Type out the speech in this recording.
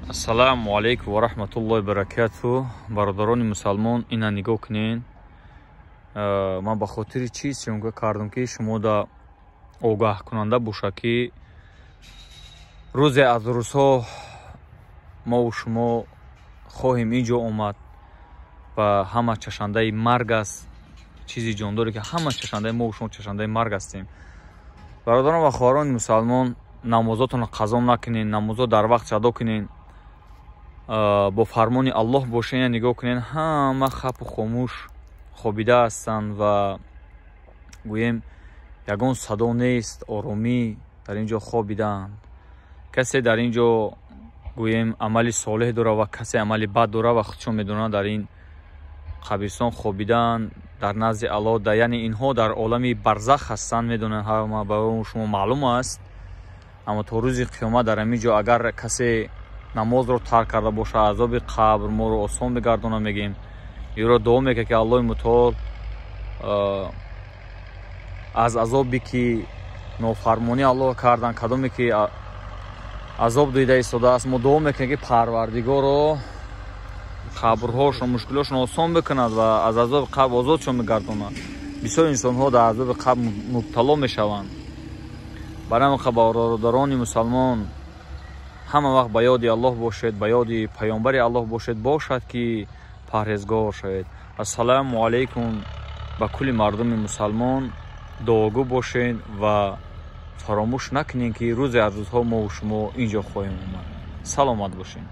Ассалому алайкум ва раҳматуллоҳи баракату. Бародарони мусалмон, ина нигоҳ кунед. Ман ба хотири чӣ съёмка кардам, ки шумо да огаҳкунанда боша, ки рӯзе аз рӯзҳо мову шумо хоҳем ин ҷо омад ва ҳама чашандаи марг аст. Чизи ҷондоре ки ҳама чашандаи мову шумо чашандаи марг ҳастем. Бародарон ва хоҳарони мусалмон, намозотонро қазо накунед, намозо дар вақт адо кунед, бо фармони Аллоҳ бошед. Нигоҳ кунед, ҳама хапу хомӯш хобида ҳастанд ва гӯем ягон садо нест, оромӣ дар ин ҷо хобидаанд. Касе дар ин ҷо гӯем амали солеҳ дора ва касе амали бад дора ва худшон медонанд, дар ин қабристон хобидаанд дар назди Аллоҳ. Яъне инҳо дар олами барзах ҳастанд, медонанд, ҳама ба шумо маълум аст. Аммо то рӯзи қиёмат дар ҳамин ҷо агар касе намозро тарк карда бошад, азоби қабр моро осон бигардона мегӯем. Юро дуо мекунад, ки Аллоҳи мутаол аз азобе ки нофармонӣ Аллоҳ кардан, кадоме ки азоб дида истодааст, мо дуо мекунем, ки Парвардигоро қабрҳошон, мушкилошон осон бикунад ва аз азоби қабр озодшон бигардонад. Бисёр инсонҳо дар азоби қабр мубтало мешаванд. Барои ҳамин бародарони мусалмон, ҳама вақт ба ёди Аллоҳ бошед, ба ёди паёмбари Аллоҳ бошед, бошад ки парҳезгор шавед. Ассалому алайкум ба кулли мардуми мусалмон. Дуогӯ бошед ва фаромӯш накунед, ки рӯзе аз рӯзҳо мову шумо ин ҷо хоҳем омад. Саломат бошед.